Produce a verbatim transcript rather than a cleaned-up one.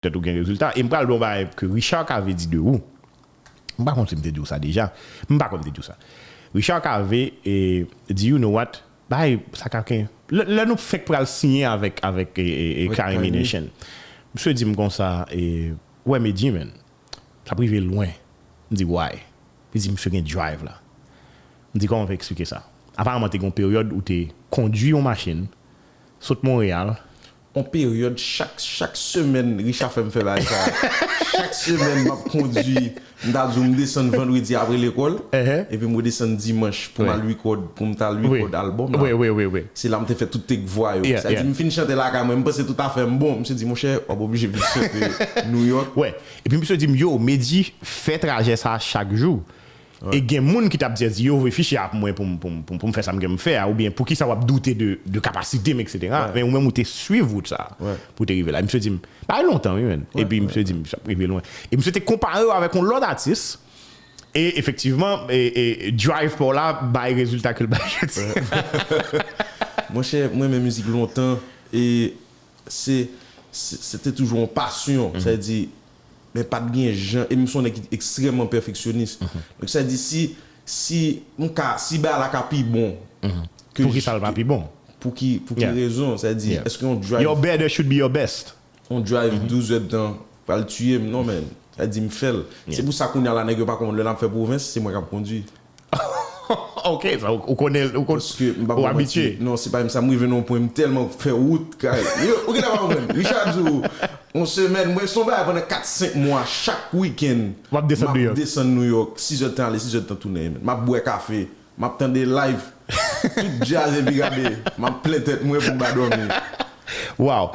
petèt ou gen rezilta. E m pral ba w yon bagay ke Richard Cavé di de ou. M pa konn si m te di w sa deja. M pa konn m te di w sa. Richard Cavé e, di, you know what? Bay, sa ka ken. Lè, lè nou fèk pral siyen avèk, avèk e, e, e Karimi Nation. Misye di m konsa, e, wè, Medjy, man, sa prive lwen. M di, why? Li di, misye gen drive la. M di, kòman w fè eksplike sa? Aparaman, te gen yon peryòd ou te kondwi yon machin, sot Monreyal, yon peryòd, chak, chak semèn, Richard fè m fè bagay sa. Chak semèn, m ap kondwi, m ta di w m desann vandredi apre lekòl, epi m redesann dimanch pou m al rekòd, pou m ta al rekòd albòm la. Se la m te fè tout take vwa yo. Sa di, m fin chante lakay mwen, m panse tout afè m bon. Misye di, monchè, w ap oblije vin chante Nouyòk. Epi misye di m, yo, Medjy fè trajè sa chak jou. E gen moun ki t ap di, di, yo voye fichye a pou mwen, pou m, pou m, pou m, pou m fè sa m gen m fè a, oubyen poukisa w ap doute de, de kapasite m, etsetera. Men ou menm ou te swiv wout sa a pou te rive la. Misye di m, bagay lontan, wi, men. Epi misye di m, sa ap rive lwen. E misye te konpare w avèk yon lòt atis. E efektivman, e, e, drive pa w la bay rezilta ke l bay jodi. Monchè, mwen renmen mizik lontan. E se, se, se te toujou yon pasyon. Sa vle di, men pa t gen jan, e m se yon nèg ki ekstrèmman pèfeksyonis. Donk, sa vle di, si, si m ka, si bagay la ka pi bon ke... Poukisa l pa pi bon? Pou ki, pou ki rezon? Sa vle di, èske yon drive... Your better should be your best. Yon drive douz èdtan pral tiye m, non, men. Sa vle di, m fè l. Se pou sa, kounye a la, nèg yo pa konprann. Lè n ap fè pwovens, se mwen k ap kondwi. Ok, sa, ou, ou konnen, ou konn, paske m pa... Ou abitye. Non, se pa menm sa, m rive nan yon pwen, m tèlman fè wout kay. Yo, ou genlè pa konprann. Richard di w, yon semèn, mwen, se yon bagay pandan kat, senk mwa, chak wikenn, m ap desann Nouyòk, sizèdtan ale, sizèdtan tounen. M ap bwè kafe, m ap tande live, tout djaz, epi gade, m ap plen tèt mwen pou m pa dòmi. Wow.